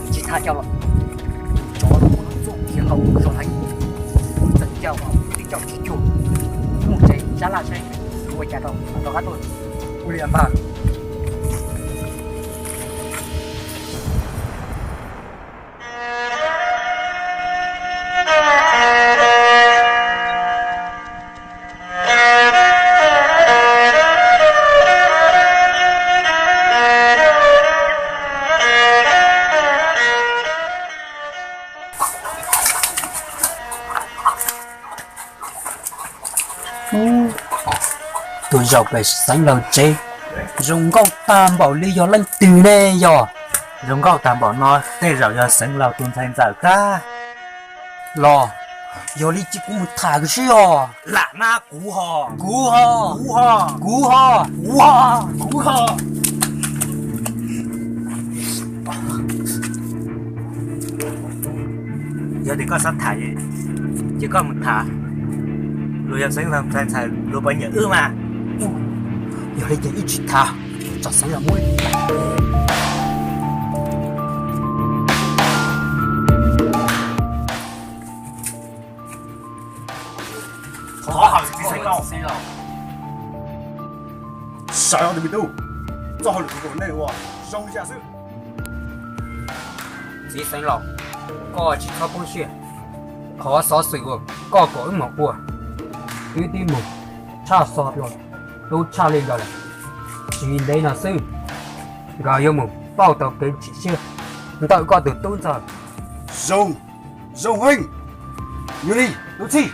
Tsis tham coj los, tus tsov no muaj lub txuj khiav hauv kuv zos heev, kuv txawm coj los twb coj tsis cuag. Mus tsev sab laj saib ua cas rau rov qab tuaj. Ua li mas. Tuaj zaum pem Xeev Laus tsev, zoo nkauj tag npaum li yog leej twg ne yog? Zoo nkauj tag npaum no tej zaum yog Xeev Laus tus ntxhais ntxawm tag. Los, yog li cia kuv mus tham kiag seb os. Lam nab kuv ho. Kuv ho. Kuv ho. Kuv ho. Kuv ho. Kuv ho. Yog tias koj xav tham, ces koj mus tham. Luag yog Xeev Laus ntxhais ntxawm, luag puas nyiam wb mas. Yog li ces wb tsis tham, tso Xeev Laus muab. Thov hawm txiv Xeev Laus. Sawv os tus me tub, txoj hauj lwm kuv kom nej ua zoo li cas xwb? Txiv Xeev Laus, koj tsis txhob poob siab. Qhov xov xwm uas koj kom wb mus ua, wb twb mus tshaj xov dua tub tshaj li ntawd lawm. Tsis ntev no xwb, nkawd yuav mus pauj tau kev chim siab ntawm koj tus tub ntxawg. Zoo, zoo heev. Yog li tus txib,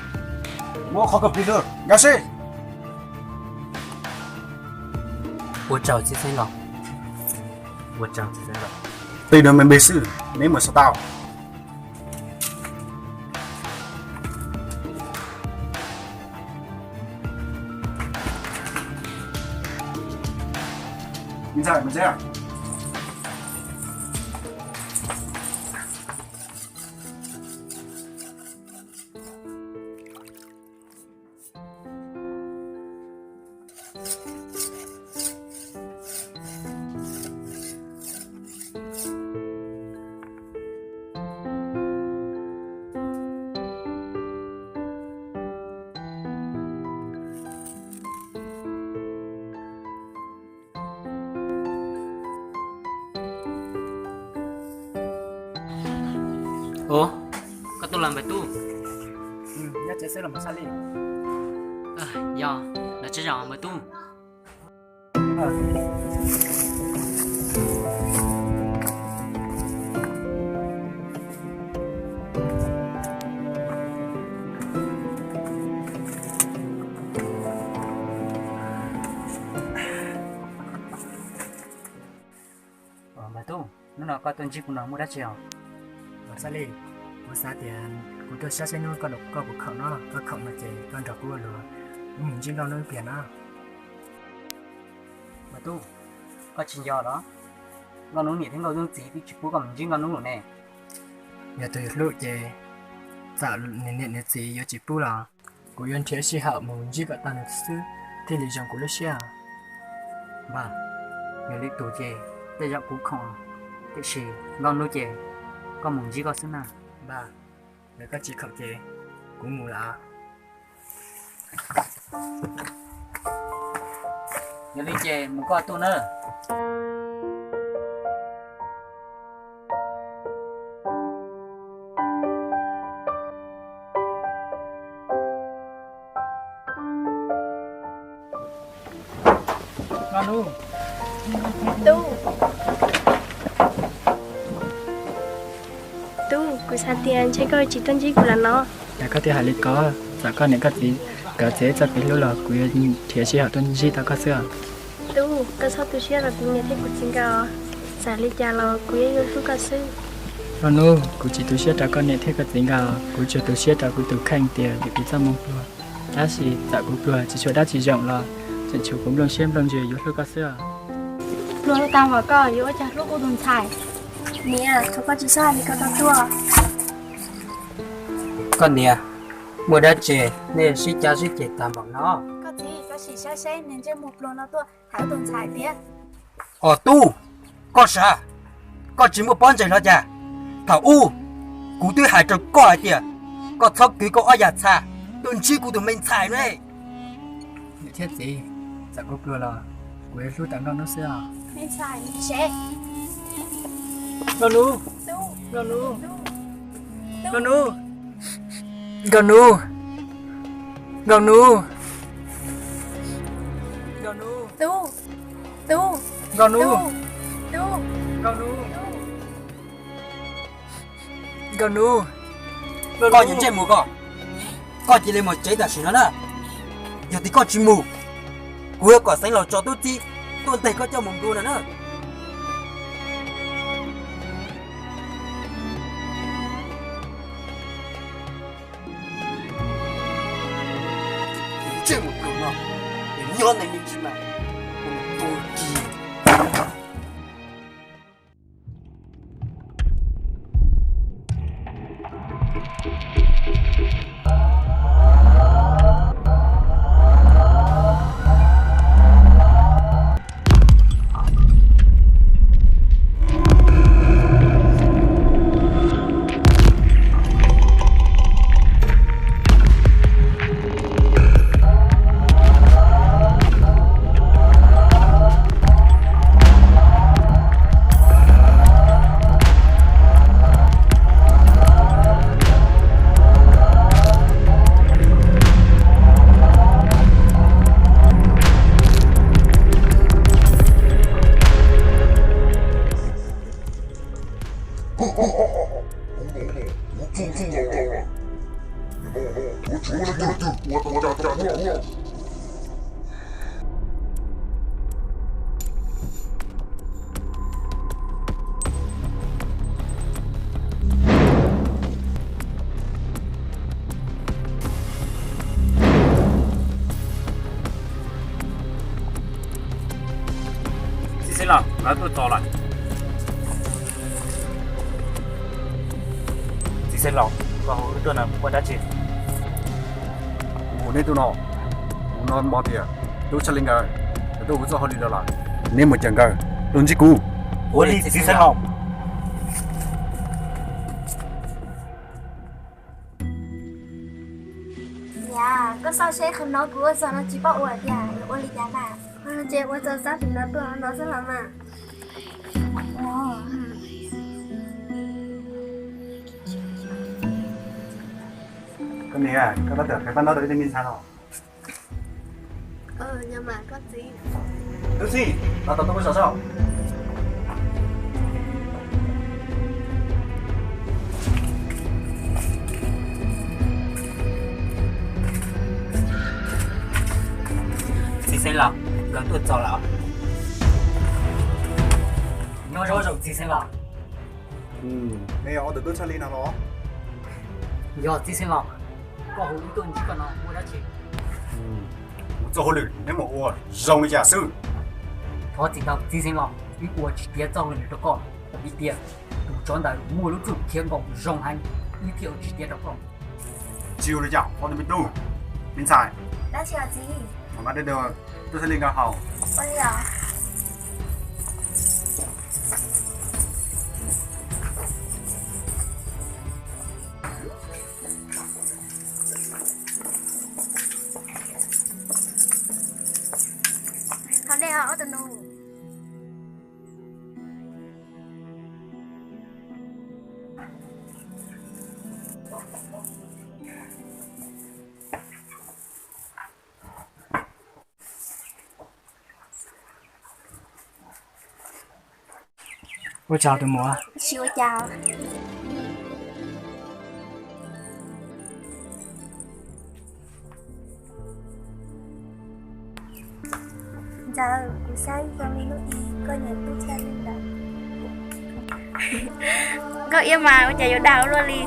muab qhov computer nkag seb. Ua tsaug txiv Xeev Laus. Ua tsaug txiv Xeev Laus. Tej no me me xwb, neb mus xav tau. Ua, koj tuaj los npawg Tub? Nyob tsev xwb los Maiv Xaj Lis? Yog, los tsev zos npawg Tub. Npawg Tub, hnub no koj tuaj ntsib kuv no muaj dab tsi os? Maiv Xaj Lis, kuv xav tias kuv tuaj saib saib hnub koj, koj puas khoom no, koj khoom no ces koj nrog kuv ua luag, wb mus ntsib Nkauj Hnub ib pliag na. Npawg Tub, koj tsis nco los? Nkauj Hnub niam thiab Nkauj Hnub txiv twb tsis pub koj mus ntsib Nkauj Hnub lawm ne. Yog tus yus hlub ces txawm nws niam nws txiv yuav tsis pub los kuv yuav nrhiav sij hawm mus ntsib kom tau nws xwb thiaj li zoo kuv lub siab. Npawg, yog li tus ces tej zaum kuv khoom, tiam sis Nkauj Hnub ces koj mus ntsib koj xwb na. Npawg, yog koj tsis khoom ces kuv mus lawm. Yog li ces mus koj tuaj na. Nkauj Hnub. Tub. Tub, kuv xav tias ntshe koj tsis tuaj ntsib kuv lawm no. Yog koj twb hais li ko, txawm koj niam koj txiv nkawd txiav txoj kev hlub los kuv yuav nrhiav sij hawm tuaj ntsib tau koj xwb os. Tub, koj txhob tu siab rau kuv niam thiab kuv txiv nkawd os. Txawm li cas los kuv yeej yuav hlub koj xwb. Nkauj Hnub, kuv tsis tu siab rau koj niam thiab koj txiv nkawd, kuv tsuas tu siab rau kuv tus kheej tias vim kuv txoj moo pluag. Tab sis txawm kuv pluag tsis tshua dab tsi zoo los tseem tshuav kuv nplooj siab nplooj ntsws yuav hlub koj xwb os. Pluag tag npaum koj yuav ua cas hlub kuv tus ntxhais? Niam, thov koj tsis txhob hais li ko rau Tub. Koj niam, muaj dab tsi nej sib cav sib ceg tag npaum no? Koj txiv, koj sim saib seb niag ntsej muag pluag no tuaj hais wb tus ntxhais tiag. Os Tub, koj sav, koj tsis muaj pob ntseg los cas? Thaum ub kuv twb hais rau koj hais tias koj txhob kwv koj ob yam txha tuaj ntsib kuv tus me ntxhais ne. Niam thiab txiv, txawm kuv pluag los kuv yuav hlub tau Nkauj Hnub xwb os. Me ntxhais, me ntxhais. Nkauj Hnub, Nkauj Hnub, Nkauj Hnub, Nkauj Hnub, Nkauj Hnub, Nkauj Hnub, Tub, Tub, Nkauj Hnub, Tub, Nkauj Hnub, Nkauj Hnub. Koj niag ntsej muag koj, koj cia li mus tsev tam sim no na. Yog tias koj tsis mus, kuv yuav kom Xeev Laus tso tub txib tuaj ntes koj coj mus nplua no na. Ntsej muag pluag no, nyob ntawm me ntsis mas kuv mus tua kis. Txiv Xeev Laus, lawv tuaj txog lawm. Txiv Xeev Laus, koj hu wb tuaj no muaj dab tsi? Kuv hu neb tuaj no, kuv hnov hais tias tub Tshaj Li nkawd tuaj ua txoj hauj lwm los lawm, neb mus caw nkawd tuaj ntsib kuv. Ua li txiv Xeev Laus. Niam, koj xauj seb qhov no kuv ua txog no tsis paub ua tiag, ua li cas na? Ces ua txog sab tim no tuaj no xwb los mas. Niam, koj tab tom qhia paj ntaub rau ib tug me ntxhais los? Tub Xib, los tom tuaj kuv saum saib. Txiv xeev laus, nkawd tuaj txog lawm. Nyob zoo txiv xeev laus. Nej yog ob tug tub tshaj li no los? Yog txiv xeev laus, koj hu wb tuaj ntsib koj no muaj dab tsi? Kuv txoj hauj lwm neb mus ua zoo li cas xwb? Thov txim ntau txiv xeev laus, wb ua tsis tiav txoj hauj lwm rau koj, vim tias tus tsov ntawd muaj lub txuj khiav nkaum zoo heev, wb thiaj ua tsis tiav rau koj. Tsis ua li cas, ob tug me tub, me ntxhais, mam nqa dej rau tub Xab Li nkawd haus. Haus dej os ob tug nus. Ua tsaug tus muam. Tsis ua cas. Ntxawm, kuv saib zoo li hnub i koj nyiam tub Xab Li ntawd. Nkauj Iab mas ua cas yuav dag ua luaj li.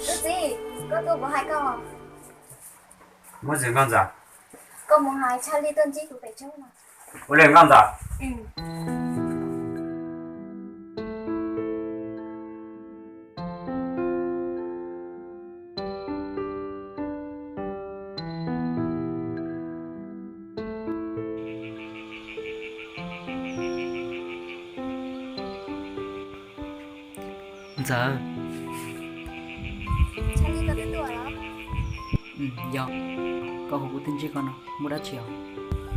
Tub Xib, koj tuaj kuv hais koj. Muaj txiv Nkauj Ntxawm. Koj mus hais Tshaj Li tuaj ntsib kuv pem tsev no. Ua li Nkauj Ntxawm. Ntxawm. Yog, koj hu kuv tuaj ntsib koj no muaj dab tsi os?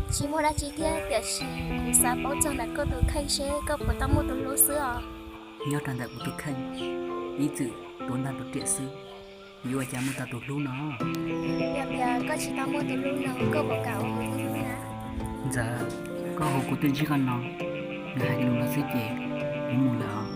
Tsis muaj dab tsi thiab, tiam sis kuv xav paub txog ntawm koj tus kheej seb koj puas tau muaj tus hlub xwb os. Nyob rau ntawm kuv tus kheej, ib txwm tuav ntag tuav riam xwb, yuav ua cas muaj tau tus hlub no? Yog tias koj tsis tau muaj tus hlub no, koj puas kam ua kuv tus hlub na? Ntxawm, koj hu kuv tuaj ntsib koj no, nws hais li no xwb ces kuv mus lawm os.